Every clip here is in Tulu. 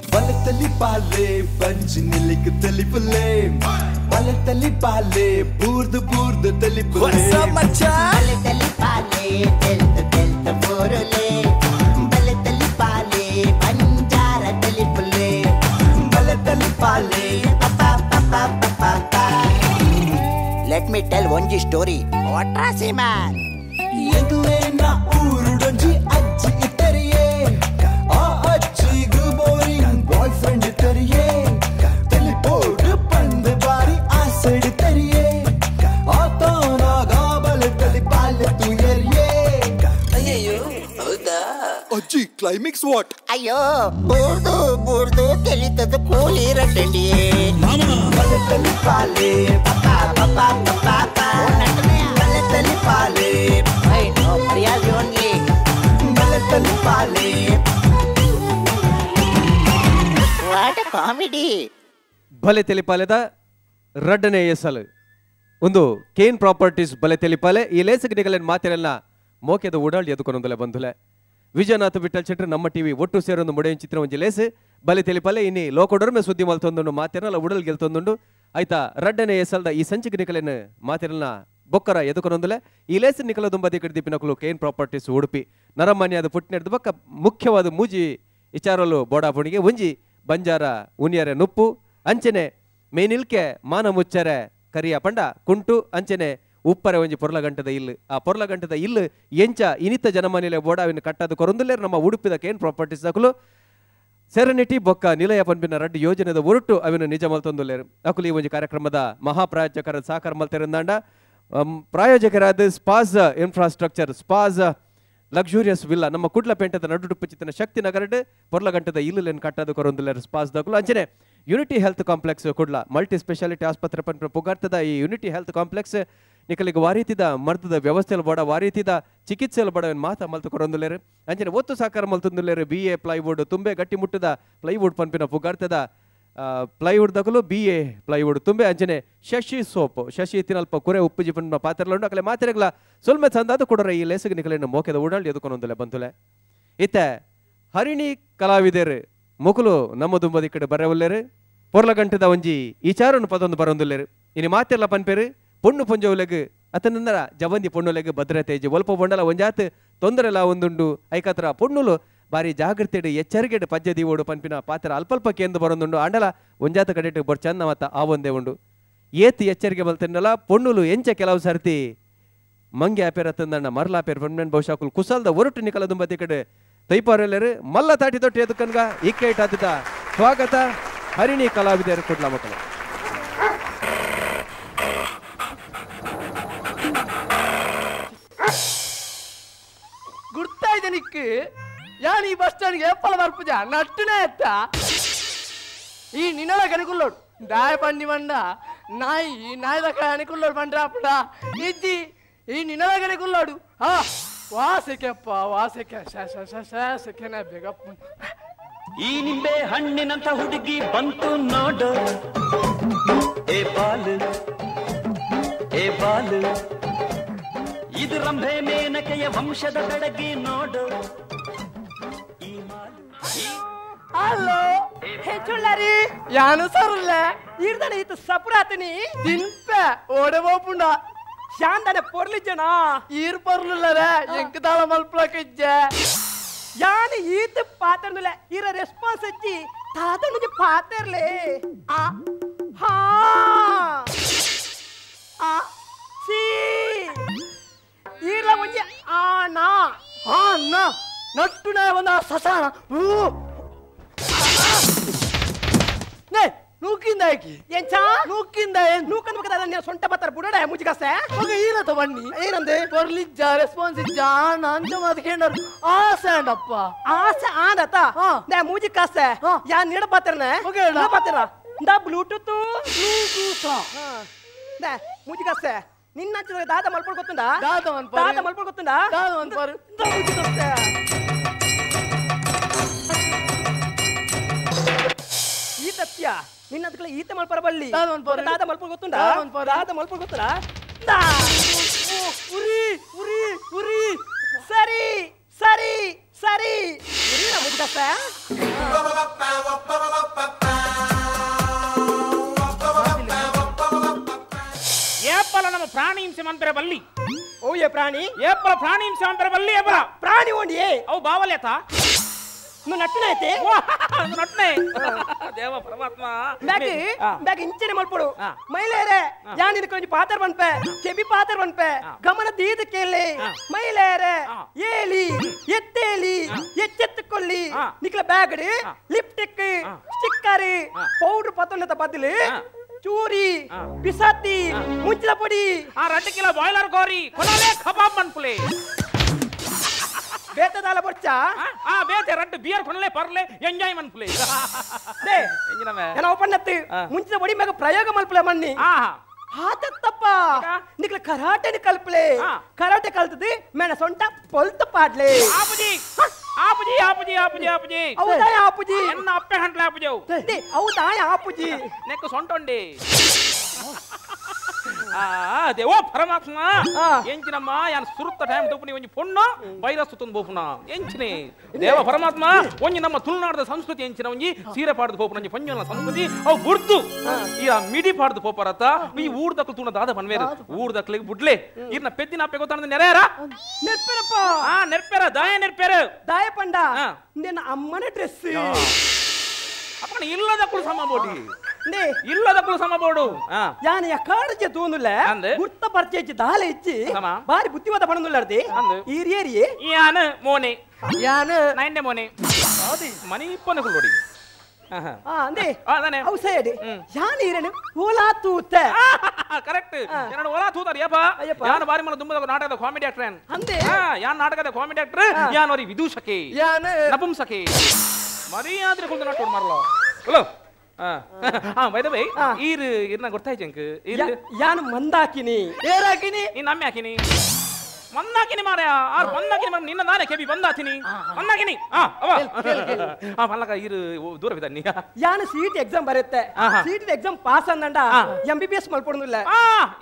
ಬಲತಲಿ ಪಾಲೆ ಬಂಜಿ ನಿಲ್ಲಿಕ್ ತಲಿಪುಲೆ ಬಲತಲಿ ಪಾಲೆ ಬೂರ್ದು ಬೂರ್ದು ತಲಿಪುಲೆ ಬಲತಲಿ ಪಾಲೆ ತೆಲ್ತ ತೆಲ್ತ ಬೋರುಲೆ ಬಲತಲಿ ಪಾಲೆ ಬಂಜಾರ ತಲಿಪುಲೆ ಬಲತಲಿ ಪಾಲೆ let me tell ಒಂಜಿ ಸ್ಟೋರಿ ವಾಟ್ರಾಸಿ ಮ್ಯಾನ್ ಎಂಕ್ಲೇನ ಊರುಡೊಂಜಿ ಅಜ್ಜಿ ಇತ್ತರಿಯೇ ಆ ಅಜ್ಜಿಗು ಬೋರಿಂಗ್ ಬಾಯ್ ಫ್ರೆಂಡ್ ಇತ್ತರಿಯೇ ತಲಿಪೋಡು ಪಂದು ಬಾರಿ ಆಸೆಡ್ ತರಿಯೇ ಆತನಾಗ ಬಲತಲಿ ಪಾಲೆ ತುಯರಿಯೇ ಅಯ್ಯಯ್ಯೋ ಹೌದಾ ಅಜ್ಜಿ ಕ್ಲೈಮ್ಯಾಕ್ಸ್ what ಅಯ್ಯೋ ಬೂರ್ದು ಬೂರ್ದು ತೆಲಿತದ ಕೂಲಿ ರಟ್ಟಂಡಿಯೇ ಬಲತಲಿ ಪಾಲೆ ಬಲತಲಿ ಪಾಲೆ ಮರ್ಯಾದೆ ಓನ್ಲಿ ಬಲತಲಿ ಪಾಲೆ what comedy. ಬಲೆ ತೆಲಿಪಾಲೆದ ರಡ್ಡನೇ ಎಸಲು ಒಂದು ಕೇನ್ ಪ್ರಾಪರ್ಟೀಸ್ ಬಲೆ ತೆಲಿಪಾಲೆ ಈ ಲೇಸಗನಿಗಲೇನು ಮಾತಿರಲ್ಲ ಮೋಕೆದ ಓಡಾಳಿ ಎದುಕೊನೊಂದಲೆ ಬಂಧುಲೆ ವಿಜಯನಾಥ ವಿಠಲ್ ಶೆಟ್ರು ನಮ್ಮ ಟಿವಿ ಒಟ್ಟು ಸೇರೊಂದು ಮುಡೆಯನ್ ಚಿತ್ರ ಒಂಜಿ ಲೇಸು ಬಲೆ ತೆಲಿಪಾಲೆ ಇನ್ನಿ ಲೋಕಡೊರ್ಮೆ ಸುದ್ದಿ ಮಲ್ತೊಂದುಂಡು ಮಾತಿರಲ್ಲ ಉಡಲ್ ಗೆಲ್ತೊಂದುಂಡು ಆಯ್ತಾ ರಡ್ಡನೇ ಎಸಲ್ದ ಈ ಸಂಚಿಕೆ ನಿಕಲೇನು ಮಾತಿರಲ್ಲ ಬೊಕ್ಕರ ಎದುಕೊನೊಂದಲೆ ಈ ಲೇಸು ನಿಕಲ ದುಂಬದಿ ಕಡ್ದಿಪಿನಕುಲು ಕೇನ್ ಪ್ರಾಪರ್ಟೀಸ್ ಉಡುಪಿ ನರಮಾನ್ಯದ ಪುಟ್ಟಿನೆಡ್ದು ಬೊಕ್ಕ ಮುಖ್ಯವಾದ ಮೂಜಿ ಇಚಾರಲು ಬೋಡಾಪುಣಿಗೆ ಒಂಜಿ ಬಂಜಾರ ಉನಿಯರೆ ನುಪ್ಪು ಅಂಚನೆ ಮೇನಿಲ್ಕೆ ಮಾನ ಮುಚ್ಚರೆ ಕರಿಯ ಪಂಡ ಕುಂಟು ಅಂಚನೆ ಉಪ್ಪರೆ ಒಂಜಿ ಪೊರ್ಲಗಂಟದ ಇಲ್ಲು ಆ ಪೊರ್ಲಗಂಟದ ಇಲ್ಲು ಎಂಚ ಇನಿತ ಜನಮಾನಿಲೆ ಬೋಡಾವಿನ ಕಟ್ಟದು ಕೊರೊಂದುಲ್ಲೇರು ನಮ್ಮ ಉಡುಪಿದ ಕೇನ್ ಪ್ರಾಪರ್ಟೀಸ್ ದಕುಲು ಸೆರೆನಿಟಿ ಬೊಕ್ಕ ನಿಲಯ ಪನ್ಪಿನ ರಡ್ಡು ಯೋಜನೆದ ಒರಟು ಅವಿನ ನಿಜ ಮಲ್ತೊಂದುಲ್ಲೇರು ಅಕುಲು ಈ ಒಂಜಿ ಕಾರ್ಯಕ್ರಮದ ಮಹಾಪ್ರಾಯೋಜಕರ ಸಾಕಾರ ಮಲ್ತೆರಂದಾಂಡ ಪ್ರಾಯೋಜಕರಾದ ಸ್ಪಾಸ್ ಇನ್ಫ್ರಾಸ್ಟ್ರಕ್ಚರ್ ಸ್ಪಾಸ್ ಲಕ್ಸುರಿಯಸ್ ವಿಲ್ಲ ನಮ್ಮ ಕುಡ್ಲ ಪೇಂಟದ ನಡುಡುಪ್ಪು ಚಿತ್ತನ ಶಕ್ತಿ ನಗರಡ್ ಪೊರ್ಲಗಂಟದ ಇಲ್ಲುಲೆನ್ ಕಟ್ಟದು ಕೊರೊಂದುಲ್ಲೇರು ಸ್ಪಾಸ್ ದಕುಲು ಅಂಚನೆ unity health complex Kudla multi speciality ಆಸ್ಪತ್ರೆ ಪನ್ಪಿನ ಪುಗಾರ್ತದ ಈ ಯುನಿಟಿ ಹೆಲ್ತ್ ಕಾಂಪ್ಲೆಕ್ಸ್ ನಿಕಲಿಗೆ ವಾರೀತಿದ ಮರ್ದದ ವ್ಯವಸ್ಥೆಲು ಬೋಡ ವಾರೀತಿದ ಚಿಕಿತ್ಸೆಲು ಬೋಡ ಮಾತ ಮಲ್ತು ಕೊರೊಂದುಲ್ಲೇರು ಅಂಚನೆ ಒತ್ತು ಸಾಕಾರ ಮಲ್ತೊಂದುಲ್ಲೇರು ಬಿ ಎ ಪ್ಲೈವುಡ್ ತುಂಬೆ ಗಟ್ಟಿ ಮುಟ್ಟದ ಪ್ಲೈವುಡ್ ಪನ್ಪಿನ ಪುಗಾರ್ತದ ಪ್ಲೈವುಡ್ ದಕಲು ಬಿ ಎ ಪ್ಲೈವುಡ್ ತುಂಬೆ ಅಂಚನೆ ಶಶಿ ಸೋಪ್ ಶಶಿ ತಿನಲ್ಪ ಕುರೆ ಉಪ್ಪುಜಿ ಪನ್ಪಿನ ಪಾತ್ರಲುಂಡು ಅಕಲೆ ಮಾತೆರೆಗ್ಲ ಸೊಲ್ಮೆ ಚಂದಾದ ಕೊಡರ ಈ ಲೇಸಗ್ ನಿಕಲೆನ ಮೋಕೆದ ಓಡಾಳಿ ಎದುಕೊನೊಂದುಲೆ ಬಂತುಲೆ ಇತ್ತೆ ಹರಿಣಿ ಕಲಾವಿದರು ಮುಕುಲು ನಮ್ಮ ದುಂಬದಿ ಕಡೆ ಬರವಲ್ಲೇರು ಪೊರ್ಲಗಂಟದ ಒಂಜಿ ಇಚಾರನ್ನು ಪದೊಂದು ಬರೊಂದುಲ್ಲೇರು ಇನಿ ಮಾತೆರ್ಲ ಪನ್ಪೇರು ಪೊಣ್ಣು ಪೊಂಜವುಲೆಗ್ ಅತನಂದರ ಜವಂದಿ ಪೊಣ್ಣುಲೆಗ್ ಭದ್ರತೆ ಇಜ್ಜಿ ಒಲ್ಪ ಬೊಂಡಲ ಒಂಜಾತ್ ತೊಂದರೆಲ ಒಂದುಂಡು ಐಕತ್ರ ಪೊಣ್ಣುಲು ಬಾರಿ ಜಾಗೃತೆಡು ಎಚ್ಚರಿಕೆಡು ಪಜ್ಜೆ ದೀವೋಡು ಪನ್ಪಿನ ಪಾತ್ರ ಅಲ್ಪಲ್ಪ ಕೇಂದ್ರ ಬರೊಂದುಂಡು ಅಂಡಲ ಒಂಜಾತ ಕಡೆಟು ಬೊರ್ ಚಂದ ಮತ್ತ ಆ ಒಂದೇ ಉಂಡು ಏತ್ ಎಚ್ಚರಿಕೆ ಬಲ್ತೆನ್ನಲ ಪೊಣ್ಣುಲು ಎಂಚ ಕೆಲವು ಸರ್ತಿ ಮಂಗೆ ಆಪೇರ ತಂದಣ್ಣ ಮರ್ಲಾಪೇರ್ ಪನ್ಮೆನ್ ಬಹುಶಃ ಕುಸಲ್ದ ಒರಟು ನಿಕಲ ದುಂಬತಿ ಕಡೆ ತೈಪಾರೆಲ್ಲರು ಮಲ್ಲ ತಾಟಿ ತೊಟ್ಟಿ ಎದುಕನ್ಗ ಇಕ್ಕೇಟಾದ ಸ್ವಾಗತ ಹರಿಣಿ ಕಲಾವಿದರು ಕುಡ್ಲ ಮಕ್ಕಳು. ಗುರ್ತಾಯ್ದೆ ನಿಕ್ಕು ಯಾನ್ ಈ ಬಸ್ ಸ್ಟ್ಯಾಂಡ್ಗೆ ಏಪಲ ಬರ್ಪುಜ ನಟ್ಟುನೇ ಎತ್ತ ಈ ನಿನ್ನಲ ಕನಿಕುಲ್ಲೋಡು ದಾಯ ಪಂಡಿ ಬಂಡ ನಾಯಿ ನಾಯಿದ ಕನಿಕುಲ್ಲೋಡು ಬಂಡ್ರಾಪುಡ ಇಜ್ಜಿ ಈ ನಿನ್ನಲ ಕನಿಕುಲ್ಲೋಡು ಹಾ ವಾಸಕ್ಕೆಪ್ಪ ವಾಸಕ್ಕೆ ಸೆಕೆನ ಬೇಗಪ್ಪ. ಈ ನಿಂಬೆ ಹಣ್ಣಿನಂತ ಹುಡುಗಿ ಬಂತು ನೋಡು ಏ ಬಾಲು ಏ ಬಾಲು ಇದು ರಂಭೆ ಮೇನಕೆಯ ವಂಶದ ಬೆಡಗಿ ನೋಡು ಈ ಮಾಲು. ಹಲೋ ಹೆಚ್ಚುಳ್ಳಾರಿ ಯಾನು ಸರುಲ್ಲ ಈರ್ದನೆ ಈತ ಸಪುರಾತನಿ ತಿನ್ಪೆ ಓಡೆ ಹೋಪುಂಡ ಶಾಂತನೆ ಪೊರ್ಲಿಜ್ಜನ ಈರ್ ಪೊರ್ಲುಲ್ಲರೆ ಎಂಕ್ ದಾಳ ಮಲ್ಪಲಕಿಜ್ಜೆ ಯಾನು ಈತ ಪಾತರ್ನುಲೆ ಈರ ರೆಸ್ಪಾನ್ಸ್ ಅಜ್ಜಿ ತಾತನುಜಿ ಪಾತರ್ಲೆ ಆ ಹಾ ಆ ಸಿ ಈರ್ಲ ಒಂಜಿ ಆನಾ ಆನ ನಟ್ಟುನ ಒಂದ ಸಸಾನ ಊ ನೇ ನೂಕಿಂದಾಕಿ ಎಂಚ ನೂಕಿಂದ ನೂಕಂದ ಬಕ್ಕದ ನೀನು ಸೊಂಟ ಬತ್ತರ ಬುಡಡ ಮುಜಿಗಸೆ ಮಗ ಈರತ ಬನ್ನಿ ಏನಂದೆ ಪೊರ್ಲಿಜ್ಜ ರೆಸ್ಪಾನ್ಸ್ ಇಜ್ಜ ಆನ ಅಂಚ ಮಾತು ಕೇಂಡರು ಆಸೆ ಅಂಡಪ್ಪ ಆಸೆ ಆನತ ನೇ ಮೂಜಿ ಕಾಸೆ ಯಾ ನೀಡ ಪಾತ್ರನೆ ಓಕೆ ಪಾತ್ರ ಇಂದ ಬ್ಲೂಟೂತ್ ಬ್ಲೂಟೂತ್ ನೇ ಮೂಜಿ ಕಾಸೆ ನಿನ್ನ ದಾದ ಮಲ್ಪಡ್ ಗೊತ್ತುಂಡ ದಾದ ಮನ್ಪಾರು ದಾದ ಮಲ್ಪಡ್ ಗೊತ್ತುಂಡ ದಾದ ಮನ್ಪಾರು ಮೂಜಿ ಕಾಸೆ ಈ ತತ್ಯ ನಿನ್ನ ಅದಕ್ಕೆ ಈತ ಮಲ್ಪರ ಬಳ್ಳಿ ದಾದ ಮಲ್ಪಡ್ ಗೊತ್ತುಂಡ ದಾದ ಮಲ್ಪಡ್ ಗೊತ್ತುಂಡ ಉರಿ ಉರಿ ಉರಿ ಸರಿ ಸರಿ ಸರಿ ಮುಗಿದಪ್ಪ. ಏಪಲ ನಮ್ಮ ಪ್ರಾಣಿ ಹಿಂಸೆ ಮನ್ಪೆರೆ ಬಲ್ಲಿ. ಓಯೆ ಪ್ರಾಣಿ ಏಪಲ ಪ್ರಾಣಿ ಹಿಂಸೆ ಮನ್ಪೆರೆ ಬಲ್ಲಿ ಏಪಲ ಪ್ರಾಣಿ ಓಂಡಿಯೇ ಅವು ಬಾವಲೇತ నువ్వు నట్టునైతే ನಟ್ನೆ ದೇವ ಪರಮಾತ್ಮ ಬ್ಯಾಗ್ ಬ್ಯಾಗ್ ಇಂಚನೆ ಮಲ್ಪಡು ಮೈಲೇರೆ ಯಾನ್ ಇದಕ್ಕೆ ಒಂಜಿ ಪಾತ್ರ ಪನ್ಪೆ ಕೆಬಿ ಪಾತ್ರ ಪನ್ಪೆ ಗಮನ ದೀದ ಕೇಳಿ ಮೈಲೇರೆ ಏಲಿ ಎತ್ತೇಲಿ ಎಚ್ಚೆತ್ತುಕೊಳ್ಳಿ ನಿಕ್ಲ bag lipstick sticker powder ಪತ್ತೊಂಡದ ಬದಲು ಚೂರಿ ಬಿಸಾತಿ ಮುಂಚಿನ ಪೊಡಿ ಆ 2 ಕಿಲೋ ಬಾಯ್ಲರ್ ಕೋರಿ ಕೊನಲೆ ಕಬಾಬ್ ಮನ್ಪುಲೆ ಬೇತದಾಲ ಬೊಚ್ಚ ಆ ಬೇತೆ 2 ಬಿಯರ್ ಕೊನಲೆ ಪರ್ಲೆ ಎಂಜಾಯ್ ಮನ್ಪುಲೆ they ನಾನು ಓಪನ್ ಮುಂಚಿನ ಪೊಡಿ ಮೇಗ ಪ್ರಯೋಗ ಮಲ್ಪುಲೆ ಮನ್ನಿ ಆತತ್ತಪ್ಪ ನಿಕ್ಲ ಕರಾಟೆನ ಕಲ್ಪಲೆ ಕರಾಟೆ ಕಲ್ತದಿ ಮೇನ ಸೊಂಟ ಪೊಲ್ತ ಪಾಡ್ಲೆ ಆಪುಜಿ ಆಪುಜಿ ಆಪುಜಿ ಆಪುಜಿ ಆಪುಜಿ ಹೌದಾ ಆಪುಜಿ ಎನ್ನ ಅಪ್ಪೆ ಹಂಟ್ಲೆ ಆಪುಜಿ they ಹೌದಾ ಆಪುಜಿ ನೆಕ್ಕ ಸೊಂಟೊಂಡೆ ಆ ದೇವೋ ಪರಮಾತ್ಮ ಎಂಚಿನಮ್ಮ ಯಾನ್ ಸುರುತ್ತ ಟೈಮ್ ತೂಪುನಿ ಒಂಜಿ ಪೊಣ್ಣು ವೈರಸ್ ತುತ್ತೊಂದು ಪೋಪುನ ಎಂಚಿನಿ ದೇವ ಪರಮಾತ್ಮ ಒಂಜಿ ನಮ್ಮ ತುಳುನಾಡದ ಸಂಸ್ಕೃತಿ ಎಂಚಿನ ಒಂಜಿ ಸೀರೆ ಪಾಡ್ದು ಪೋಪುನ ಒಂಜಿ ಪೊಂಜೊನ ಸಂಸ್ಕೃತಿ ಅವು ಬುಡ್ದು ಈ ಮಿಡಿ ಪಾಡ್ದು ಪೋಪರತ್ತ ಈ ಊರ್ದಕ್ಲು ತೂಣ ದಾದ ಪನ್ವೇರು ಊರ್ದಕ್ಲಿಗೆ ಬುಡ್ಲೆ ಇರ್ನ ಪೆದ್ದಿನ ಅಪ್ಪೆ ಗೊತ್ತಾನದ ನೆರೆಯರ ನೆರ್ಪೆರಪ್ಪ ಆ ನೆರ್ಪೆರ ದಾಯ ನೆರ್ಪೆರ ದಾಯ ಪಂಡ ನಿನ್ನ ಅಮ್ಮನ ಡ್ರೆಸ್ ಅಪ್ಪನ ಇಲ್ಲದಕ್ಕೂ ಸಮ ಬೋಡಿ ಇಲ್ಲದಕ್ಕೂ ಸಮ ಬೋಡು ಯಾನ ಯಕಾಡಜೆ ತೂನುಲ್ಲ ಗುರ್ತ ಪರಿಚಯ ದಾಲೆ ಇಚ್ಚಿ ಬಾರಿ ಬುದ್ಧಿವಾದ ಪಣನುಲ್ಲಾರ್ದಿ ಈರಿಯೇರಿಯೇ ಯಾನ ಮೋನೆ ಯಾನ ನೈಂಡೆ ಮೋನೆ ಮನಿ ಇಪ್ಪನ ಕುಲ್ಲೋಡಿ ಅಂದೆ ಔಸೈಡ್ ಯಾನ ಈರನು ಓಲಾ ತೂತ ಕರೆಕ್ಟ್ ಏನಡ ಓಲಾ ತೂತಾರ ಯಪ್ಪ ಯಾನ ಬಾರಿ ಮನ ದುಂಬದ ನಾಟಕದ ಕಾಮಿಡಿ ಆಕ್ಟರ್ ಯಾನ್ ಅಂದೆ ಯಾನ ನಾಟಕದ ಕಾಮಿಡಿ ಆಕ್ಟರ್ ಯಾನ ಅವರಿ ವಿದೂಷಕೆ ಯಾನ ನಪುಂಸಕೆ ಮರ್ಯಾದ್ರೆ ಕುಲ್ದು ನಾಟಕ ಮಾರಲ hello by the way ಈರು ಇರ್ನ ಗೊತ್ತಾಯ್ತು ಅಂಕ ಈರು ಯಾನು ಮಂದಾಕಿನಿ ಏರಾಕಿನಿ ನೀನ್ ನಮ್ಮೆ ಹಾಕಿನಿ ಮಂದಾಕಿನಿ ಮಾರಾಯ ಆರ್ ಮಂದಾಕಿನಿ ಮಾರ ನಿನ್ನ ನಾನೇ ಕೆಬಿ ಬಂದಾತಿನಿ ಮಂದಾಕಿನಿ ಆ ಅವ ಆ ಮಲ್ಲಕ ಈರು ದೂರ ಬಿದ್ದಾನಿ ಯಾನು ಸೀಟ್ ಎಕ್ಸಾಮ್ ಬರುತ್ತೆ seat exam pass ಅಂದಂಡ MBBS ಮಲ್ಪೊಡುದಿಲ್ಲ ಆ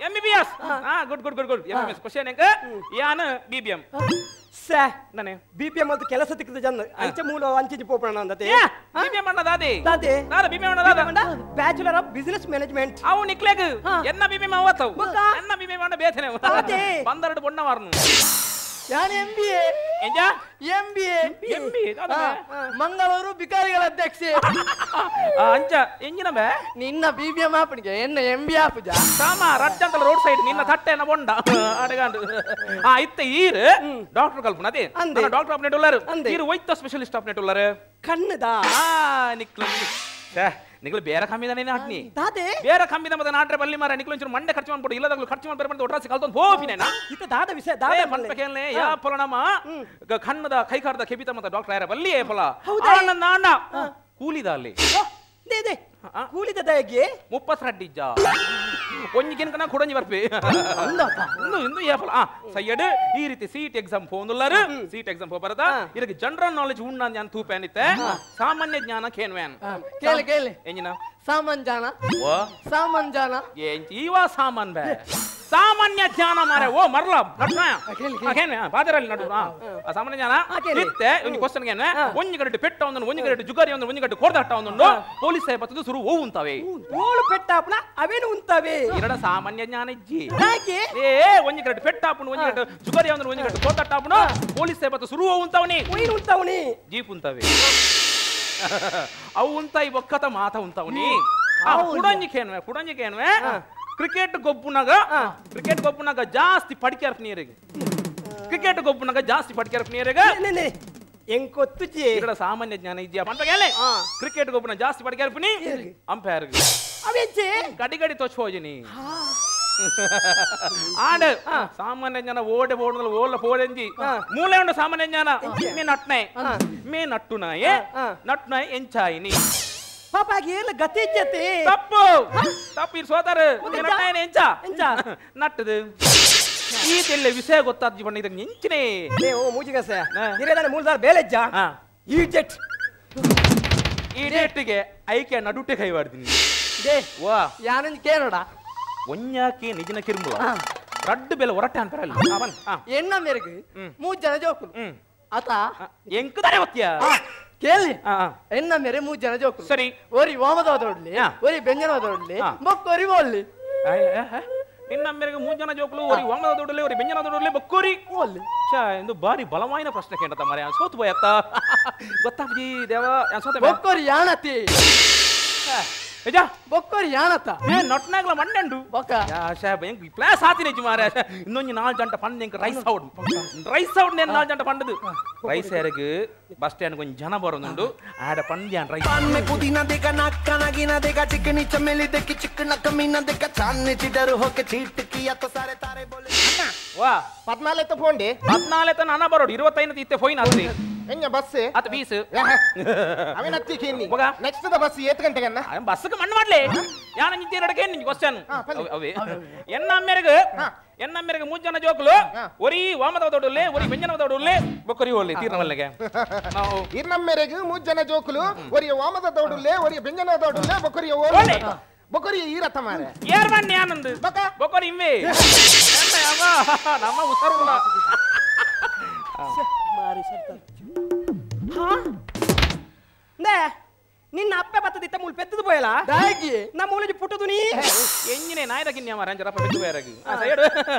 ಎಂಬಿಬಿಎಸ್ ಆ good good good good MBBS question ಅಂಕ ಯಾನು ಬಿಬಿಎಂ ಸೇ ನಾನೇ ಬಿಬಿಎಂ ಅಂತ ಕೆಲಸ ತಿಕ್ಕದ ಜನ ಅಂಚೆ ಮೂಲ ಅಂಚೆ ಪೋಪಣ ಅಂದತೆ ಬಿಬಿಎಂ ಅಣ್ಣ ದಾದೆ ದಾದೆ ನಾನ ಬಿಬಿಎಂ ಅಣ್ಣ ದಾದ bachelor of business management ಅವು ನಿಕ್ಲೆಗ್ ಎನ್ನ ಬಿಬಿಎಂ ಅವತ್ತವು ಎನ್ನ ಬಿಬಿಎಂ ಅಣ್ಣ ಬೇತನೆ ಬಂದರಡು ಬೊಣ್ಣ ವಾರನು ಯಾನ್ ಎಂಬಿಎ ಎಂಜಾ ಎಂಬಿಎ ಎಂಬಿಎ ಮಂಗಳೂರು ಬಿಕಾರಿಗಳ ಅಧ್ಯಕ್ಷೆ ಅಂಚ ಎಂಜಿನ ಬೇ ನಿನ್ನ ಬಿಬಿಎಂ ಆಪಣಿಗೆ ಎನ್ನ ಎಂಬಿಎ ಆಪುಜ ಸಾಮ ರಡ್ಡಂತಲ ರೋಡ್ ಸೈಡ್ ನಿನ್ನ ತಟ್ಟೆನ ಬೊಂಡ ಅಡಗಾಂಡು ಆ ಇತ್ತ ಈರು ಡಾಕ್ಟರ್ ಕಲ್ಪನ ಅದೇ ಡಾಕ್ಟರ್ ಆಪ್ನೇಟ್ ಉಲ್ಲಾರು ಈರು ವೈದ್ಯ ಸ್ಪೆಷಲಿಸ್ಟ್ ಆಪ್ನೇಟ್ ಉಲ್ಲಾರು ಕಣ್ಣದ ಆ ನಿಕ್ಲ ನಿಕ್ಲು ಬೇರೆ ಕಮ್ಮಿದಾನೆ ನಾಟ್ನಿ ದಾದೆ ಬೇರೆ ಕಮ್ಮಿದ ಮತ್ತೆ ನಾಟ್ರೆ ಬಲ್ಲಿ ಮಾರ ನಿಕ್ಲು ಒಂಚೂರು ಮಂಡೆ ಖರ್ಚು ಮಾಡ್ಬಿಡು ಇಲ್ಲದಾಗ್ಲು ಖರ್ಚು ಮಾಡ್ಬೇರೆ ಬಂದು ಒಟ್ರಾಸಿ ಕಲ್ತೊಂದು ಹೋಪಿನೇನಾ ಇತ್ತ ದಾದ ವಿಷಯ ದಾದ ಪನ್ಪಕೇಲ್ನೆ ಯಾ ಫಲನಮ್ಮ ಕಣ್ಣದ ಕೈಕಾರ್ದ ಕೆಬಿತ ಮತ್ತೆ ಡಾಕ್ಟರ್ ಯಾರ ಬಲ್ಲಿ ಏ ಫಲ ಆನಂದ ಅಣ್ಣ ಕೂಲಿದ ಅಲ್ಲಿ they they ಕೂಲಿದ ದಯಗೆ 30 ರಡ್ಡಿಜ್ಜ ಒಂಜಿ ಕೆನ್ಕನ ಕೊಡಂಜಿ ಬರ್ಪೆ ಇನ್ನು ಇನ್ನು ಏ ಫಲ ಆ ಸಯ್ಯಡ್ ಈ ರೀತಿ ಸೀಟ್ ಎಕ್ಸಾಮ್ ಫೋನುಲ್ಲಾರು ಸೀಟ್ ಎಕ್ಸಾಮ್ ಬರದಾ ಇದಕ್ಕೆ ಜನರಲ್ ನಾಲೆಜ್ ಉಣ್ಣ ಜ್ಞಾನ ತೂಪೇನಿತ್ತೆ ಸಾಮಾನ್ಯ ಜ್ಞಾನ ಕೇನ್ವೇನ್ ಕೇಳಿ ಕೇಳಿ ಎಂಜಿನ ಸಾಮಾನ್ ಜಾನ ಓ ಸಾಮಾನ್ ಜಾನ ಈವ ಸಾಮಾನ್ ಬೇ ಸಾಮಾನ್ಯ ಜ್ಞಾನ ಮಾರೆ ಓ ಮರಲ ನಡ್ನ ಬಾದರಲ್ಲಿ ನಡು ಸಾಮಾನ್ಯ ಜ್ಞಾನ ಇತ್ತೆ ಒಂದು ಕ್ವಶನ್ ಗೆ ಒಂಜಿ ಗಂಟೆ ಪೆಟ್ಟ ಒಂದನ್ನು ಒಂಜಿ ಗಂಟೆ ಜುಗಾರಿ ಒಂದನ್ನು ಒಂಜಿ ಗಂಟೆ ಕೋರ್ದಾಟ ಒಂದನ್ನು ಪೊಲೀಸ್ ಸಾಹೇಬ್ ಬತ್ತದು ಸುರು ಓ ಉಂತಾವೆ ಓಳು ಪೆಟ್ಟ ಆಪಣ ಅವೇನು ಉಂತಾವೆ ಎರಡ ಸಾಮಾನ್ಯ ಜ್ಞಾನ ಇಜ್ಜಿ ಯಾಕೆ ಏ ಒಂಜಿ ಗಂಟೆ ಪೆಟ್ಟ ಆಪಣ ಒಂಜಿ ಗಂಟೆ ಜುಗಾರಿ ಒಂದನ್ನು ಒಂಜಿ ಗಂಟೆ ಕೋರ್ದಾಟ ಆಪಣ ಪೊಲೀಸ್ ಸಾಹೇಬ್ ಬತ್ತ ಸುರು ಓ ಉಂತಾವನಿ ಓಯ್ನು ಉಂತಾವನಿ ಜೀಪ್ ಉಂತಾವೆ ಅವು ಉಂತಾಯಿ ಒಕ್ಕತ ಮಾತ ಉಂತಾವನಿ ಕುಡಂಜಿ ಕೇನ್ವೆ ಕ್ರಿಕೆಟ್ ಗೊಬ್ಬುನಾಗ ಜಾಸ್ತಿ ಪಡಿಕೆ ನೀರಿಗೆ ಕ್ರಿಕೆಟ್ ಗೊಬ್ಬುನಾಗ ಜಾಸ್ತಿ ಪಡಿಕೆ ನೀರಿಗೆ ಎಂಕೊತ್ತುಜಿ ఇక్కడ ಸಾಮಾನ್ಯ ಜ್ಞಾನ ಇದೆಯಾ ಪಂಪಗೇಲೆ ಕ್ರಿಕೆಟ್ ಗೊಬ್ಬುನ ಜಾಸ್ತಿ ಪಡಿಕೆ ಅರ್ಪಣಿ ಅಂಪೈರ್ ಅವೆಂಚೆ ಗಡಿ ಗಡಿ ತೊಚ್ ಹೋಜಿನಿ ಆಂಡ್ ಸಾಮಾನ್ಯ ಜ್ಞಾನ ಓಡೆ ಬೋಡಲ್ಲ ಓಲ ಪೋಡೆಂಜಿ ಮೂಲೆ ಉಂಡು ಸಾಮಾನ್ಯ ಜ್ಞಾನ ಮೇ ನಟ್ನಾಯ್ ಮೇ ನಟ್ಟುನಾಯೆ ನಟ್ನಾಯ್ ಎಂಚಾಯಿನಿ ಪಾಪ ಏಲ ಗತಿ ಇಜ್ಜತೆ ತಪ್ಪು ತಪ್ಪು ಇರ್ ಸೋತಾರು ನಟ್ನಾಯನೆ ಎಂಚ ಎಂಚ ನಟ್ಟದು ಈ ತೆಲ್ಲೆ ವಿಷಯ ಗೊತ್ತಾದ ಜೀವನ ಇದಕ್ಕೆ ಎಂಚಿನೇ ಲೇ ಓ ಮೂಜಿಗಸ ಇರೇದಾನೆ ಮೂಲ್ದಾರ್ ಬೇಲೆಜ್ಜ ಈ ಜೆಟ್ ಈ ಡೇಟಿಗೆ ಐಕೆ ನಡುಟೆ ಕೈ ವಾಡ್ತೀನಿ they ವಾ ಯಾನಂಜ್ ಕೇನೋಡ ಒಂಜಾಕೆ ನಿಜಿನ ಕಿರ್ಮುಲ ರಡ್ಡು ಬೆಲೆ ಹೊರಟೆ ಅಂತಾರಲ್ಲ ಎಣ್ಣ ಮೇರೆಗೆ 3 ಜನ ಜೋಕುಲು ಅತ ಎಂಕುದಾರೆ ಒತ್ತಿಯ ಕೇಳಿ ಎನ್ನ ಮೇರೆ 3 ಜನ ಜೋಕು ಸರಿ ಒರಿ ವಾಮದೋಡ್ಲಿ ಒರಿ ಬೆಂಜನದೋಡ್ಲಿ ಬೊಕ್ಕೋರಿ ಓಲ್ಲಿ ನಿನ್ನ ಮೇರೆಗೆ 3 ಜನ ಜೋಕುಲು ಒರಿ ವಾಮದೋಡ್ಲಿ ಒರಿ ಬೆಂಜನದೋಡ್ಲಿ ಬೊಕ್ಕೋರಿ ಓಲ್ಲಿ ಛಾ ಎಂದು ಬಾರಿ ಬಲವಾಯಿನ ಪ್ರಶ್ನೆ ಕೇಂದ್ರ ಮಾರೆ ಸೋತು ಬೋಯತ್ತ ಗೊತ್ತಾಪಜಿ ದೇವ ಸೋತ ಬೊಕ್ಕೋರಿ ಯಾಣತಿ ನಿಜ ಬೊಕ್ಕೋರಿ ಯಾಣತ ಏ ನಟ್ನಾಗ್ಲ ಮಂಡಂಡು ಬೊಕ್ಕ ಯಾ ಶಾಬ ಎಂಕ್ ಪ್ಲಾಸ್ ಆತಿನೆ ಮಾರೆ ಇನ್ನೊಂದು 4 ಗಂಟೆ ಪಂಡ ಎಂಕ್ rice out rice out ನೇನು 4 ಗಂಟೆ ಪಂಡದು ರೈಸ್ ಯಾರಿಗೆ ಬಸ್ ಸ್ಟ್ಯಾಂಡ್ ಕೊಂಚ ಜನ ಬರೋದುಂಡು ಆಡ ಪಂದ್ಯಾನ್ ರೈಸ್ पान में पुदीना देखा नाक का नागिना देखा चिकनी चमेली देखी चिकना कमीना देखा चांदनी चिडर होके चीट किया तो सारे तारे बोले ವಾ 14 ಪೋಂಡೆ 14 ನಾನ ಬರೋಡು 25 ಇತ್ತೆ ಫೋಯಿನ ಅತ್ತಿ ಎಂಜ ಬಸ್ ಅತ್ ಬೀಸ್ ಅವೇನ ಅತ್ತಿ ಕೇನಿ next the bus ಏತ್ ಗಂಟೆಗೆ ಅನ್ನ ಬಸ್ಗೆ ಮಣ್ಣು ಮಾಡ್ಲೆ ಯಾನ ನಿಂತಿರಡಕ್ಕೆ ನಿಂಗೆ ಕ್ವಶ್ಚನ್ ಅವೇ ಎನ್ನ ಅಮ್ಮೆರೆಗೆ ಎನ್ನ ಅಮ್ಮೆರೆಗೆ 3 ಜನ ಜೋಕುಲು ಒರಿ ವಾಮದವದೊಡಲ್ಲೆ ಒರಿ ಬೆಂಜನವದೊಡಲ್ಲೆ ಬೊಕ್ಕರಿ ಒಲ್ಲೆ ತೀರ್ನವಲ್ಲೆಗೆ ನಾವು ಇರ್ನಮ್ಮೆರೆಗೆ 3 ಜನ ಜೋಕುಲು ಒರಿ ವಾಮದವದೊಡಲ್ಲೆ ಒರಿ ಬೆಂಜನವದೊಡಲ್ಲೆ ಬೊಕ್ಕರಿ ಓಲ್ಲೆ ಬೊಕ್ಕರಿ ಈರತ್ತ ಮಾರೆ ಏರ್ ಮಣ್ಣೆ ಆನಂದ್ ಬೊಕ್ಕರಿ ಇಂವೆ ಅಮ್ಮ ನಮ್ಮ ಉಸರುಲ್ಲ ಮಾರಿ ಸರ್ತ ಹಾ ನೇ ನಿನ್ನ ಅಪ್ಪೆ ಬತ್ತದಿತ್ತ ಮೂಲ ಪೆತ್ತದು ಪೋಯಲ ದಾಗಿ ನಮ್ಮ ಮೂಲಜಿ ಪುಟ್ಟದು ನೀ ಎಂಜಿನೆ ನಾಯದಕಿನ್ಯ ಮಾರ ಅಂಜರಪ್ಪ ಪೆತ್ತು ಪೋಯರಗಿ ಸೈಡು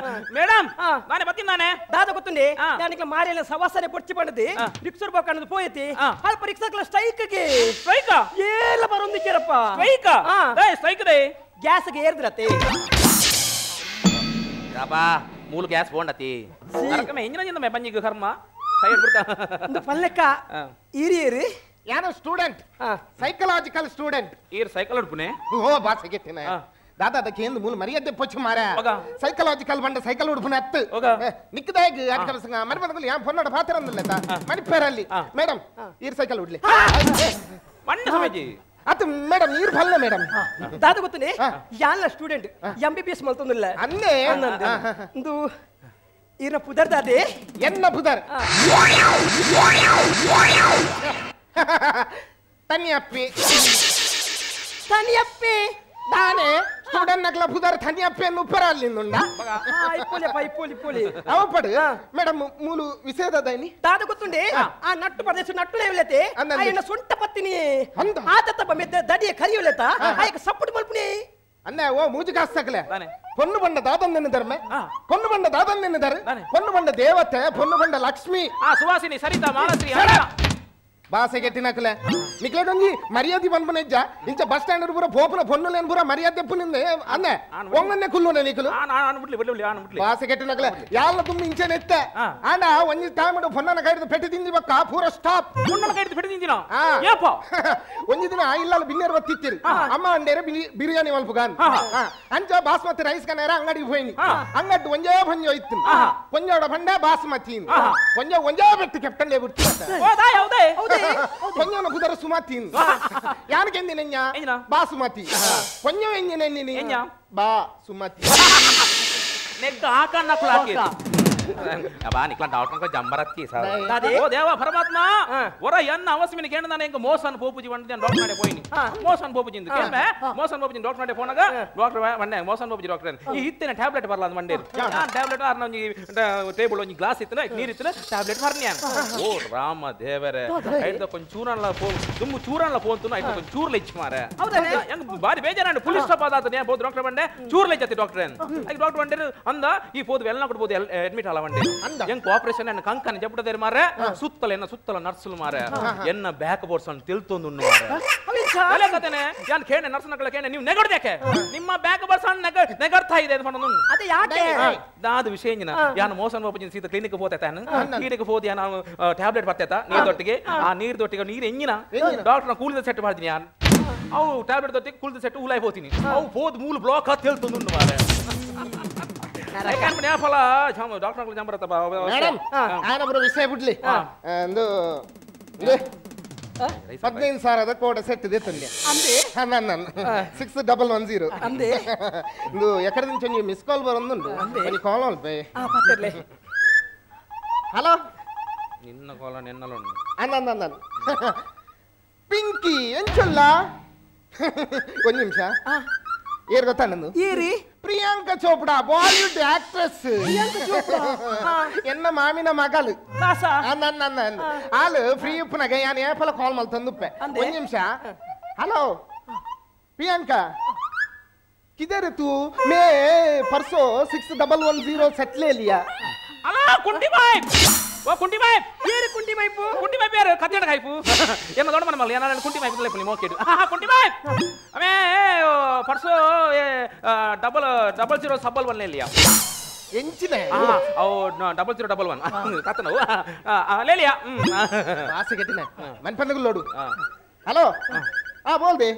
ಮೇಡಮ್ ನಾನೇ ಬತ್ತೀನಿ ನಾನೇ ದಾದ ಗೊತ್ತುಂಡೆ ನಾನಿಕ್ಲ ಮಾರಿಯಲ್ಲ ಸವಾಸನೆ ಪೊಚ್ಚಿ ಪಂಡದಿ ರಿಕ್ಷರ್ ಬೋಕಣ್ಣದು ಪೋಯತಿ ಅಲ್ಪ ರಿಕ್ಷಕ್ಲ ಸ್ಟ್ರೈಕ್ಗೆ ಸ್ಟ್ರೈಕ್ ಏಲ ಬರೊಂದಿಕ್ಕಿರಪ್ಪ ಸ್ಟ್ರೈಕ್ ಏ ಸ್ಟ್ರೈಕ್ they ಗ್ಯಾಸ್ಗೆ ಏರ್ದ್ರತೆ ಅಬ್ಬಾ ಮೂಲ ಗ್ಯಾಸ್ ಬೋಂಡತಿ ನರಕಮೆ ಎಂಜಿನ ಮೆ ಬಂಜಿಗೆ ಕರ್ಮ ಸೈಡ್ ಬಿಡ್ತಾ ಇಂದು ಪಲ್ಲೆಕ್ಕ ಈರಿಯೇರಿ ಯಾರು student psychological student ಈರ್ cycle ಉಡ್ಪುನೆ ಓ ಬಾಸ್ ಗೆಟ್ಟಿನ ದಾದಾ ಅದಕ್ಕೆ ಏನು ಮೂಲ ಮರ್ಯಾದೆ ಪೊಚ್ಚು ಮಾರ ಸೈಕಲಾಜಿಕಲ್ ಬಂಡ ಸೈಕಲ್ ಉಡ್ಪುನೆ ಅತ್ತು ನಿಕ್ಕದಾಗಿ ಅದಕ್ಕೆ ಮರಿಪದಗಳು ಯಾ ಫೋನ್ ಪಾತ್ರ ಅಂದಿಲ್ಲ ಮಣಿಪೇರಲ್ಲಿ ಮೇಡಮ್ ಈರ್ ಸೈಕಲ್ ಉಡ್ಲಿ ಮಣ್ಣ ಸ್ವಾಮೀಜಿ ಅದು ಮೇಡಮ್ ಈರ್ ಫಲ್ಲ ಮೇಡಮ್ ದಾದ ಗೊತ್ತನೆ ಯಾನ್ಲ ಸ್ಟೂಡೆಂಟ್ MBBS ಮಲ್ತೊಂದಿಲ್ಲ ಅನ್ನೇ ಇಂದು ಈರ್ನ ಪುದರ್ ದಾದೆ ಎನ್ನ ಪುದರ್ ತನಿಯಪ್ಪಿ ತನಿಯಪ್ಪಿ ನಾನೇ ಸ್ಟೂಡೆಂಟ್ ನಕ್ಲ ಪುದರ್ ತನಿಯಪ್ಪಿ ಅನ್ನು ಉಪ್ಪರ ಅಲ್ಲಿಂದುಂಡ ಇಪ್ಪೋಲಿ ಇಪ್ಪೋಲಿ ಅವಪಡು ಮೇಡಮ್ ಮೂಲು ವಿಷಯದ ದೈನಿ ದಾದ ಗೊತ್ತುಂಡೆ ಆ ನಟ್ಟು ಪ್ರದೇಶ ನಟ್ಟು ಲೇವಲತೆ ಆಯನ ಸೊಂಟ ಪತ್ತಿನಿ ಆತತ ಬಮೆದ್ದ ದಡಿಯ ಕರಿಯುಲತ ಆಯಕ ಸಪೋರ್ಟ್ ಮಲ್ಪುನಿ ಅನ್ನ ಓ ಮೂಜು ಕಾಸ್ತಕಲೆ ಪೊನ್ನು ಬಂಡ ದಾದನ್ ಧರ್ಮ ಪೊನ್ನು ಬಂಡ ದಾದನ್ ಧರ್ ಪೊನ್ನು ಬಂಡ ದೇವತೆ ಪೊನ್ನು ಬಂಡ ಲಕ್ಷ್ಮಿ ಆ ಸುವಾಸಿನಿ ಸರಿತಾ ಮಾಲಶ್ರೀ ಬಾಸೆ ಗೆಟ್ಟಿನಕಲೆ ನಿಕ್ಲೆಗೊಂಜಿ ಮರ್ಯಾದೆ ಪನ್ಪುನೆಜ್ಜ ಇಂಚ ಬಸ್ ಸ್ಟ್ಯಾಂಡ್ ಪೂರ ಪೋಪುನ ಪೊನ್ನುಲೇನ್ ಪೂರ ಮರ್ಯಾದೆ ಪುನಿಂದೆ ಅಂದೆ ಒಂಗನ್ನೆ ಕುಲ್ಲುನೆ ನಿಕಲು ಬಾಸೆ ಗೆಟ್ಟಿನಕಲೆ ಯಾಲ ತುಂಬ ಇಂಚೆನೆ ಎತ್ತೆ ಆಂಡ ಒಂಜಿ ಟೈಮ್ ಪೊನ್ನನ ಕೈಡ್ದು ಪೆಟ್ಟಿ ತಿಂದಿ ಬಕ್ಕ ಪೂರ ಸ್ಟಾಪ್ ಪೊನ್ನನ ಕೈಡ್ದು ಪೆಟ್ಟಿ ತಿಂದಿನ ಏಪ ಒಂಜಿ ದಿನ ಇಲ್ಲಲ್ಲ ಬಿನ್ನೇರ್ ಬತ್ತಿತ್ತಿರಿ ಅಮ್ಮ ಅಂಡೇರೆ ಬಿರಿಯಾನಿ ಮಲ್ಪುಗಾನ್ ಅಂಚ ಬಾಸ್ಮತಿ ರೈಸ್ ಕನೇರ ಅಂಗಡಿಗೆ ಹೋಯ್ನಿ ಅಂಗಡಿ ಒಂಜೇ ಪಂಜೋ ಇತ್ತು ಪಂಜೋಡ ಪಂಡ ಬಾಸ್ಮತಿ ಒಂಜ ಒಂಜೇ ಪೆಟ್ಟಿ ಕೆಪ್ಟಂಡೆ ಬಿಡ್ತಿ కొంచెం కుదర సుమతి యానకెంది బాసుమతి కొంచెం ఎంజిన బా సుమతి నెక్ ఆకన్న కులాకి ಅಬ್ಬಾ ನಿಕ್ಲ ಡಾಕ್ಟರ್ ಜಂಬರತ್ತಿ ಸರ್ ಓ ದೇವ ಪರಮಾತ್ಮ ಒರ ಎನ್ನ ಅವಶ್ಯಮಿನ ಕೇಂದ್ರ ನಾನು ಎಂಕ ಮೋಸನ್ ಪೋಪುಜಿ ಬಂದೆ ಡಾಕ್ಟರ್ ನಾಡೆ ಪೋಯಿನಿ ಮೋಸನ್ ಪೋಪುಜಿ ಇಂದು ಕೇಂದ್ರ ಮೋಸನ್ ಪೋಪುಜಿ ಡಾಕ್ಟರ್ ನಾಡೆ ಫೋನಾಗ ಡಾಕ್ಟರ್ ಬಂಡೆ ಮೋಸನ್ ಪೋಪುಜಿ ಡಾಕ್ಟರ್ ಈ ಇತ್ತಿನ ಟ್ಯಾಬ್ಲೆಟ್ ಬರಲ್ಲ ಅದು ಮಂಡೇರು ಆ ಟ್ಯಾಬ್ಲೆಟ್ ಆರ್ನ ಒಂಜಿ ಟೇಬಲ್ ಒಂಜಿ ಗ್ಲಾಸ್ ಇತ್ತಿನ ನೀರು ಇತ್ತಿನ ಟ್ಯಾಬ್ಲೆಟ್ ಬರ್ನಿ ಓ ರಾಮ ದೇವರೇ ಐದ ಕೊಂಚ ಚೂರನ್ಲ ಪೋ ದುಮ್ಮು ಚೂರನ್ಲ ಪೋಂತುನ ಐದ ಕೊಂಚ ಚೂರ್ಲ ಇಚ್ಚು ಮಾರೆ ಹೆಂಗ್ ಬಾರಿ ಬೇಜಾರಾಂಡು ಪೊಲೀಸ್ ಸ್ಟಾಪ್ ಆದಾತ ನೇ ಪೋದು ಡಾಕ್ಟರ್ ಬಂಡೆ ಚೂರ್ಲ ಇಚ್ಚತಿ ಡಾಕ್ಟರ್ ಐ ಡಾಕ್ಟರ್ ಬಂಡೇರು ಅಂದ ಈ ಪೋದು ಎಲ್ಲ ಕೊಡ್ಬೋದು ಅಡ್ಮಿಟ್ ಅಲ್ಲ ಎಂಕ್ ಆಪರೇಷನ್ ಎನ್ನ ಕಂಕನ ಜಪುಡದೇರು ಮಾರೆ ಸುತ್ತಲ ಎನ್ನ ಸುತ್ತಲ ನರ್ಸುಲು ಮಾರೆ ಎನ್ನ ಬ್ಯಾಕ್ ಬೋರ್ಡ್ಸ್ ಅನ್ನು ತಿಳ್ತೊಂದು ಮಾರೆ ಕಥೆನೆ ಯಾನ್ ಕೇಣೆ ನರ್ಸನಗಳ ಕೇಣೆ ನೀವು ನೆಗಡ್ದೇಕೆ ನಿಮ್ಮ ಬ್ಯಾಕ್ ಬೋರ್ಡ್ಸ್ ಅನ್ನು ನೆಗಡ್ತಾ ಇದೆ ಅಂತ ಅದೇ ಯಾಕೆ ದಾದ ವಿಷಯ ಯಾನ್ ಮೋಸನ್ ಬಾಪುಜಿನ ಸೀದಾ ಕ್ಲಿನಿಕ್ ಹೋತೆ ತಾನು ಕ್ಲಿನಿಕ್ ಹೋದೆ ನಾನು ಟ್ಯಾಬ್ಲೆಟ್ ಬರ್ತೇತ ನೀರ್ ದೊಟ್ಟಿಗೆ ಆ ನೀರ್ ದೊಟ್ಟಿಗೆ ನೀರ್ ಎಂಜಿನ ಡಾಕ್ಟರ್ನ ಕೂಲಿದ ಸೆಟ್ ಮಾಡ್ತೀನಿ ಯಾನ್ ಅವು ಟ್ಯಾಬ್ಲೆಟ್ ದೊಟ್ಟಿಗೆ ಕೂಲಿದ ಸೆಟ್ ಉಲಾಯ್ ಹೋತೀನಿ ಅವು ಹೋದ್ ಮೂಲ ಬ್ಲಾಕ್ ಅಂತ ತಿಳ್ತೊಂದು ಮಾರೆ ಮೇಡಮ್ ಆನಬ್ರು ವಿಷಯ ಬಿಡ್ಲಿ ಒಂದು 15,000 ಕೋಟ ಸೆಟ್ ಇದೆ ತಂದೆ 6110 ಅಂದೆ ಇದು ಎಕಡೆ నుంచి ಒಂಜಿ ಮಿಸ್ ಕಾಲ್ ಬರೊಂದುಂಡು ಒಂಜಿ ಕಾಲ್ ಅಲ್ಪೆ ಹಲೋ ನಿನ್ನ ಕಾಲ ನಿನ್ನಲುಂಡು ಅನ್ನ ಪಿಂಕಿ ಎಂಚೊಲ್ಲ ಒಂದು ನಿಮಿಷ ಏರ್ ಗೊತ್ತಾ ನಂದು ಏರಿ ಪ್ರಿಯಾಂಕಾ ಚೋಪ್ರಾ ಬಾಲಿವುಡ್ ಆಕ್ಟ್ರೆಸ್ ಪ್ರಿಯಾಂಕಾ ಚೋಪ್ರಾ ಎನ್ನ ಮಾಮಿನ ಮಗಲು ಕಾಸಾ ನನ್ನ ಆಲು ಫ್ರೀ ಉಪ್ಪುನಗ ಯಾನ್ ಏಪಲ ಕಾಲ್ ಮಲ್ತಂದುಪ್ಪೆ ಒಂದು ನಿಮಿಷ ಹಲೋ ಪ್ರಿಯಾಂಕಾ किधर है तू मैं परसों 6110 सेट ले लिया अला कुंडी भाई वो कुंडी भाई ಏರು ಕುಂಡಿ ಮೈಪು ಕುಂಡಿ ಮೈಪು ಯಾರು ಕತ್ತಿಡ ಕೈಪು ಏನ ದೊಡ್ಡ ಮನ ಮಲ್ಲ ಏನ ಕುಂಡಿ ಮೈಪು ಲೇಪು ಮೋಕೆಡು ಕುಂಡಿ ಮೈಪ್ ಅಮೇ परसों ये डबल डबल जीरो सबल वन ले लिया ಎಂಚಿನ ಓ 0011 ಕತ್ತನ ले लिया ಆಸೆ ಗೆಟ್ಟಿನ ಮನ್ಪಂದಗು ಲೋಡು हेलो हाँ बोल दे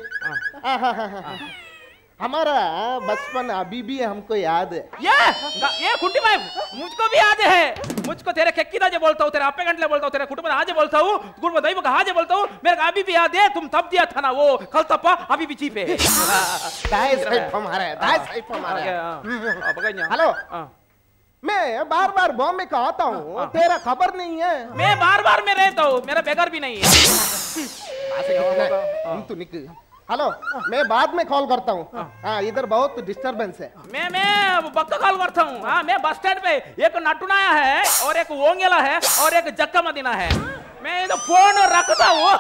हाँ हाँ हाँ हाँ हमारा बचपन अभी भी हमको याद है। ये कुंटी भाई मुझको भी याद है। मुझको तेरे केक्की दाजे बोलता हूँ, तेरे अप्पे गंटले बोलता हूँ, तेरे कुटुंब आजे बोलता हूँ, कुटुंब दैव का आजे बोलता हूँ। मेरे को अभी भी याद है, तुम तब दिया था ना वो कल तप्पा अभी भी चीप है। दाएं साइड हमारा है, दाएं साइड हमारा है। हेलो मैं बार बार बॉम्बे का आता हूँ, तेरा खबर नहीं है। मैं बार बार में रहता हूँ, मेरा बेगर भी नहीं है। तू निकल। हेलो मैं बाद में कॉल करता हूँ। हाँ इधर बहुत डिस्टरबेंस है। मैं बक्का कॉल करता हूँ। हाँ मैं बस स्टैंड पे एक नटुनाया है और एक ओंगेला है और एक जक्का मदीना है। मैं इधर फोन रखता हूँ।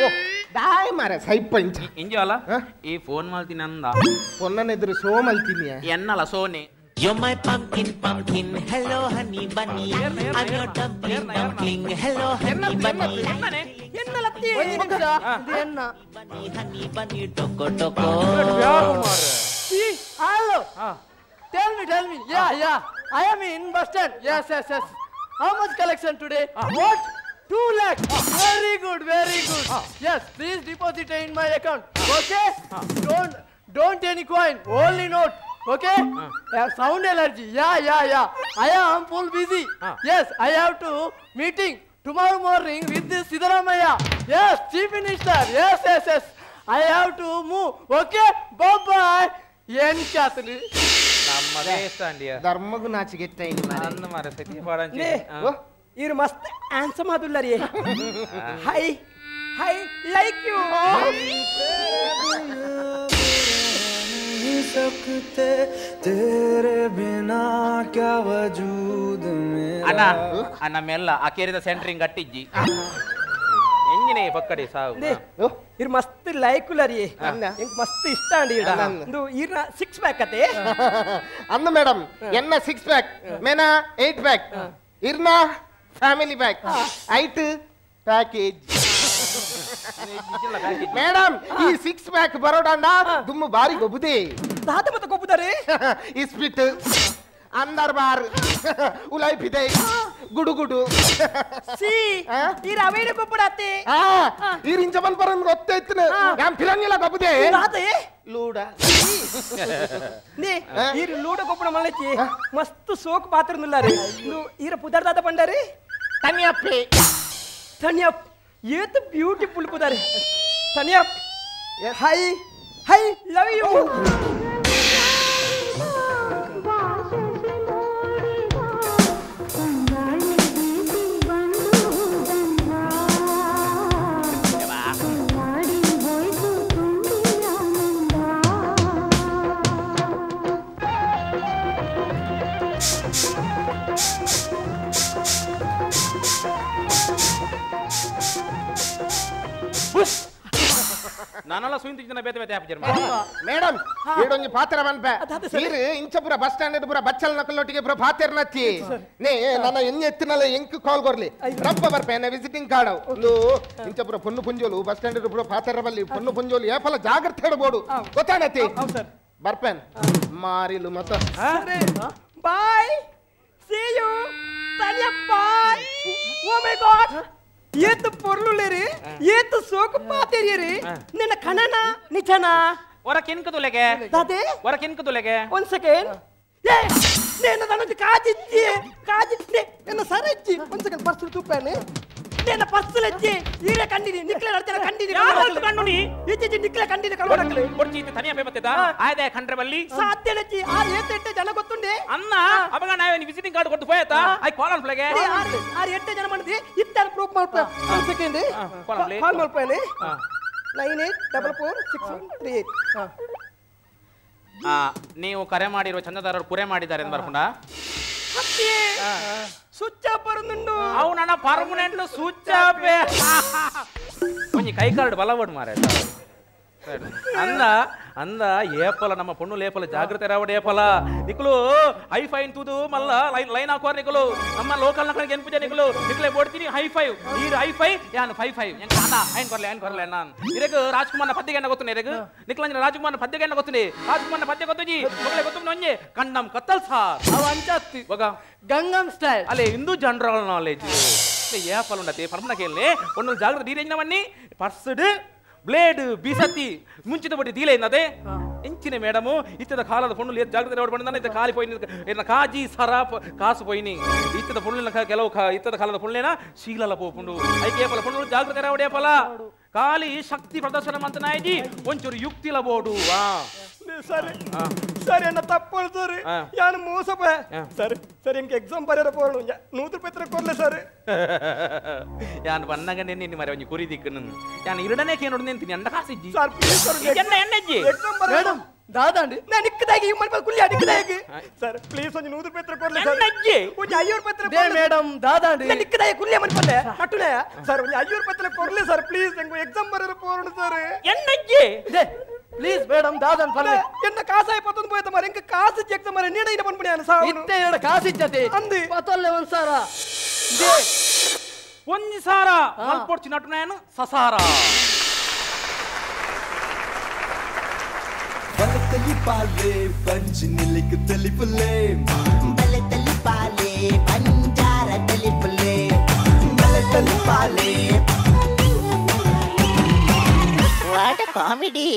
वो दाय मारे सही पंच इंजे वाला ये फोन मालती नंदा फोन ने इधर शो मालती नहीं है एन्नाला सोने। You're my pumpkin, pumpkin, hello honey bunny. I'm your dumpling, dumpling, hello honey bunny. Bunny, honey bunny, toko toko. See, hello. Tell me, yeah, yeah. I am in bus stand. Yes, yes, yes. How much collection today? What? 2 lakhs. Very good, very good. Yes, please deposit in my account. Okay? Don't any coin, only note. Okay? I have sound allergy. Yeah, yeah, yeah. I am full busy. Yes, I have to meeting tomorrow morning with the Siddaramaiah. Yes, Chief Minister. Yes, yes, yes. I have to move. Okay? Bye bye. En chathlu. ಧರ್ಮಗೂ ನಾಚಿಗೆಟ್ಟ ಮಾರೆ ಸತಿ ಪಾಡಂಚಿ. ಇರು ಮಸ್ತ್ ಆನ್ಸಮ್ ಆದುಲ್ಲರಿ. Hi hi like you. सकते तेरे बिना क्या वजूद मेरा ಅಣ್ಣ ಅಣ್ಣ ಮೆಲ್ಲ ಆ ಕೇರಿದ ಸೆಂಟ್ರಿಂಗ್ ಗಟ್ಟಿಜ್ಜಿ ಎಂಜಿನೇ ಪಕ್ಕಡಿ ಸಾವು ಇರ್ ಮಸ್ತ್ ಲೈಕ್ ಉಲ್ಲರಿ ಎಂಕ್ ಮಸ್ತ್ ಇಷ್ಟ ಅಂಡಿ ಇಂದು ಇರ್ನ 6 ಪ್ಯಾಕ್ ಅತೆ ಅಂದ ಮೇಡಮ್ ಎನ್ನ 6 ಪ್ಯಾಕ್ ಮೇನಾ 8 ಪ್ಯಾಕ್ ಇರ್ನ ಫ್ಯಾಮಿಲಿ ಪ್ಯಾಕ್ ಐಟ್ ಪ್ಯಾಕೇಜ್ ಮೇಡಮ್ ಈ 6 ಪ್ಯಾಕ್ ಬರೋಡಂಡ ದುಮ್ಮು ಬಾರಿ ಗೊಬ್ಬುದೆ ದಾದ ಮತ್ತ ಗೊಬ್ಬುದಾರೆ ಇಸ್ಪಿಟ್ ಅಂದರ್ ಬಾರ್ ಉಲೈ ಪಿದೆ ಗುಡುಗುಡು ಸಿ ಈ ರವೇಡ ಗೊಬ್ಬುಡಾತೆ ಈ ರಿಂಚಬನ್ ಪರನ್ ಗೊತ್ತೈತ್ನ ಯಾನ್ ಫಿರಂಗಿಲ್ಲ ಗೊಬ್ಬುದೆ ದಾದೆ ಲೂಡ ನೇ ಈ ಲೂಡ ಗೊಬ್ಬುಡ ಮಲ್ಲಚಿ ಮಸ್ತ್ ಸೋಕ್ ಪಾತ್ರನುಲ್ಲಾರೆ ಈರ ಪುದರ್ ದಾದ ಪಂಡಾರೆ ತನಿಯಪ್ಪೆ ತನಿಯಪ್ಪ ಏತ್ ಬ್ಯೂಟಿಫುಲ್ ಪುದಾರೆ ತನಿಯಪ್ಪ ಹೈ ಹೈ ಲವ್ you. ನಾನೆಲ್ಲ ಸುಯಿಂತ ಜನ ಬೇತೆ ಬೇತೆ ಹಾಕ್ತಿರ ಮೇಡಮ್ ಏಡೊಂಜಿ ಪಾತ್ರ ಮನ್ಪೆ ನೀರು ಇಂಚಪುರ ಬಸ್ ಸ್ಟ್ಯಾಂಡ್ ಪುರ ಬಚ್ಚಲ್ ನಕಲೊಟ್ಟಿಗೆ ಪುರ ಪಾತ್ರ ನತ್ತಿ ನೇ ನನ್ನ ಎಣ್ಣೆ ಎತ್ತಿನಲ್ಲ ಎಂಕ್ ಕಾಲ್ ಕೊರ್ಲಿ ರಪ್ಪ ಬರ್ಪೆ ಎನ್ನ ವಿಸಿಟಿಂಗ್ ಕಾರ್ಡ್ ಒಂದು ಇಂಚಪುರ ಪೊನ್ನು ಪುಂಜೋಲು ಬಸ್ ಸ್ಟ್ಯಾಂಡ್ ಪುರ ಪಾತ್ರ ಬಲ್ಲಿ ಪೊನ್ನು ಪುಂಜೋಲು ಏಪಲ ಜಾಗ್ರತೆ ಇಡಬೋಡು ಗೊತ್ತಾನತಿ ಬರ್ಪೆನ್ ಮಾರಿಲು ಮತ್ತ ಬಾಯ್ ಸೀ you ತನಿಯಪ್ಪ ಓ ಮೈ ಗಾಡ್ ಏತ್ ಪೊರ್ಲುಲೇರಿ ಏತ್ ಸೋಕು ಪಾತೇರಿಯರಿ ನಿನ್ನ ಕಣನ ನಿಜನ ಹೊರ ಕೆನ್ಕದುಲೆಗೆ ದಾದೆ ಹೊರ ಕೆನ್ಕದುಲೆಗೆ ಒಂದ್ ಸೆಕೆಂಡ್ ಏ ನೇನ ತನೊಂದು ಕಾಜಿಜ್ಜಿ ಕಾಜಿಜ್ಜಿ ನನ್ನ ಸರಜ್ಜಿ ಒಂದ್ ಸೆಕೆಂಡ್ ಪರ್ಸು ತೂಪೇನೆ ನೇನ ಪರ್ಸುಲಜ್ಜಿ ಈರೆ ಕಂಡಿನಿ ನಿಕ್ಲೆ ನಡ್ತೇನೆ ಕಂಡಿನಿ ಯಾರು ಕಂಡುನಿ ಈಚೆಜಿ ನಿಕ್ಲೆ ಕಂಡಿನಿ ಕಲೋಡಕ್ಲೆ ಕೊಡ್ಚಿ ಇತ್ತೆ ತನಿಯ ಬೇಬತ್ತೆದ ಆಯ್ದೆ ಕಂಡ್ರೆ ಬಲ್ಲಿ ಸಾಧ್ಯನಜ್ಜಿ ಆ ಏತ್ ಎಟ್ಟೆ ಜನ ಗೊತ್ತುಂಡೆ ಅನ್ನ ಅವಾಗ ನಾವೇನು ವಿಸಿಟಿಂಗ್ ಕಾರ್ಡ್ ಕೊಟ್ಟು ಹೋಯ್ತಾ I call on ಪ್ಲೇಗೆ ಆರು ಎಟ್ಟೆ ಜನ ಮಾಡಿದ್ವಿ ಇತ್ತಾರ ಪ್ರೂಫ್ ಮಾಡ್ಪ ಒಂದ್ ಸೆಕೆಂಡ್ ಕಾಲ್ ಮಾಡ್ಪೇನೆ 98446138. ನೀವು ಕರೆ ಮಾಡಿರುವ ಚಂದದಾರರು ಕುರೆ ಮಾಡಿದ್ದಾರೆ ಎಂದು ಬರ್ಕೊಂಡ ಸ್ವಿಚ್ ಆಫ್ ಬರುന്നുಂಡು ಅವು ನನ್ನ ಪರ್ಮನೆಂಟ್ ಸ್ವಿಚ್ ಆಫ್ ಒಂಜಿ ಕೈ ಕಾರ್ಡ್ ಬಲವಡ್ ಮಾರೆ ಅಂದ ಅಂದ ಏಪಲ ನಮ್ಮ ಪೊಣ್ಣು ಲೇಪಲ ಜಾಗೃತಿ ರಾವಡ ಏಪಲ ನಿಕುಲು ಹೈ ಫೈನ್ ತೂದು ಮಲ್ಲ ಲೈನ್ ಲೈನ್ ಹಾಕುವಾರ ನಿಕುಲು ನಮ್ಮ ಲೋಕಲ್ ನಕಲಿಗೆ ಎನ್ಪುಜ ನಿಕುಲು ನಿಕಲೆ ಬೋಡ್ತೀನಿ ಹೈ ಫೈವ್ ಈರ್ ಹೈ ಫೈ ಯಾನ್ ಫೈ ಫೈವ್ ಎಂಕ ಅಣ್ಣ ಐನ್ ಕೊರ್ಲೆ ಐನ್ ಕೊರ್ಲೆ ನಾನು ಇರಗ ರಾಜ್ಕುಮಾರ್ನ ಪದ್ಯಗೆ ಎಣ್ಣ ಗೊತ್ತುನೆ ಇರಗ ನಿಕಲಂಜನ ರಾಜ್ಕುಮಾರ್ನ ಪದ್ಯಗೆ ಎಣ್ಣ ಗೊತ್ತುನೆ ರಾಜ್ಕುಮಾರ್ನ ಪದ್ಯ ಗೊತ್ತುಜಿ ಮೊಗಲೆ ಗೊತ್ತು ಒಂಜೆ ಕಣ್ಣಂ ಕತ್ತಲ್ ಸಾರ್ ಅವ ಅಂಚಾತ್ತಿ ಬಗ ಗಂಗಂ ಸ್ಟೈಲ್ ಅಲ್ಲೇ ಹಿಂದೂ ಜನರಲ್ ನಾಲೆಜ್ ಏಪಲ ಉಂಡತೆ ಪರ್ಮನ ಕೇಳಲೆ ಒಂದು ಜಾಗೃತಿ ನೀರೇಂಜನವನ್ನಿ ಪರ್ಸ್ಡ್ ಬ್ಲೇಡ್ ಬೀಸತ್ತಿ ಮುಂಚಿತ ಬಟ್ಟಿ ದೀಲೆ ಇನ್ನದೆ ಎಂಚಿನ ಮೇಡಮು ಇತ್ತದ ಕಾಲದ ಪೊಣ್ಣು ಜಾಗೃತಿ ಬಂದ ಇತ್ತ ಖಾಲಿ ಪೋಯಿನಿ ಕಾಜಿ ಸರ ಕಾಸು ಪೋಯಿನಿ ಇತ್ತದ ಪೊಣ್ಣು ಕೆಲವು ಇತ್ತದ ಕಾಲದ ಪೊಣ್ಣೇನ ಶೀಲಲ ಪೋಪುಂಡು ಐಕೆ ಪೊಣ್ಣು ಜಾಗೃತಿ ರಾವಡೇಪಲ ಖಾಲಿ ಶಕ್ತಿ ಪ್ರದರ್ಶನ ಮಂತನಾಯ್ಜಿ ಒಂಚೂರು ಯುಕ್ತಿಲ ಬೋಡು. ಸರಿ ಸರಿ ಅಣ್ಣ ತಪ್ಪು ಸರ್, ಯಾನು ಮೋಸ ಸರ್. ಸರ್ ಎಂಗೆ ಎಕ್ಸಾಮ್ ಬರೆಯರ ಪೋರು 100 ರೂಪಾಯಿ ಕೊಡ್ಲೆ ಸರ್. ಯಾನು ಬನ್ನಗ ನಿನ್ನೆ ಮರೆ ಒಂಜಿ ಕುರಿ ದಿಕ್ಕು ಯಾನು ಇರಡನೆ ಕೇನೋಡು ನಿಂತೀನಿ ಅಂಡ ಕಾಸಿಜ್ಜಿ ಸರ್ ಪ್ಲೀಸ್ ಸರ್ ಎನ್ನ ಎಣ್ಣೆಜ್ಜಿ ಎಕ್ಸಾಮ್ ಬರೆಯ ಮೇಡಮ್ ದಾದಾಂಡಿ ನಾನು ನಿಕ್ಕದಾಗಿ ಈ ಮನ್ಪ ಕುಲ್ಲಿ ಅಡಿಕ್ಕದಾಗಿ ಸರ್ ಪ್ಲೀಸ್ ಒಂಜಿ 100 ರೂಪಾಯಿ ಕೊಡ್ಲೆ ಸರ್. ಎಣ್ಣೆಜ್ಜಿ ಒಂಜಿ 500 ರೂಪಾಯಿ they madam ದಾದಾಂಡಿ ನಾನು ನಿಕ್ಕದಾಗಿ ಕುಲ್ಲಿ ಮನ್ಪಲ್ಲೆ ನಟ್ಟುನೆ ಸರ್ ಒಂಜಿ 500 ರೂಪಾಯಿ ಕೊಡ್ಲೆ ಸರ್ ಪ್ಲೀಸ್ ಎಂಗೆ ಎಕ್ಸಾಮ್ ಬರೆಯರ ಪೋರು ಸರ್. ಎಣ್ಣೆಜ್ಜಿ they please madam ದಾದನ್ ಪಲ್ಲೆ ಎನ್ನ ಕಾಸಾಯ ಪತ್ತೊಂದು ಪೋಯ್ತ ಮಾರೆ ಎಂಕ ಕಾಸು ಚೆಕ್ ಮಾರೆ ನೀಡ ಇಡ ಪನ್ಪುಣಿ ಅನ ಸಾವು ಇತ್ತೆ ಎಡ ಕಾಸು ಇಜ್ಜತೆ ಅಂದಿ ಪತ್ತೊಲ್ಲೆ ಒಂದ್ ಸಾರ they ಒಂಜಿ ಸಾರ ಮಲ್ಪೊಡ್ಚಿ ನಟುನಾಯನು ಸಸಾರ. ಬಲತಲಿ ಪಾಲೆ ಬಂಜಿನಿಲಿಕ್ ತಲಿಪುಲೆ ಬಲತಲಿ ಪಾಲೆ ಬಂಜಾರ ತಲಿಪುಲೆ ಬಲತಲಿ ಪಾಲೆ. What a comedy.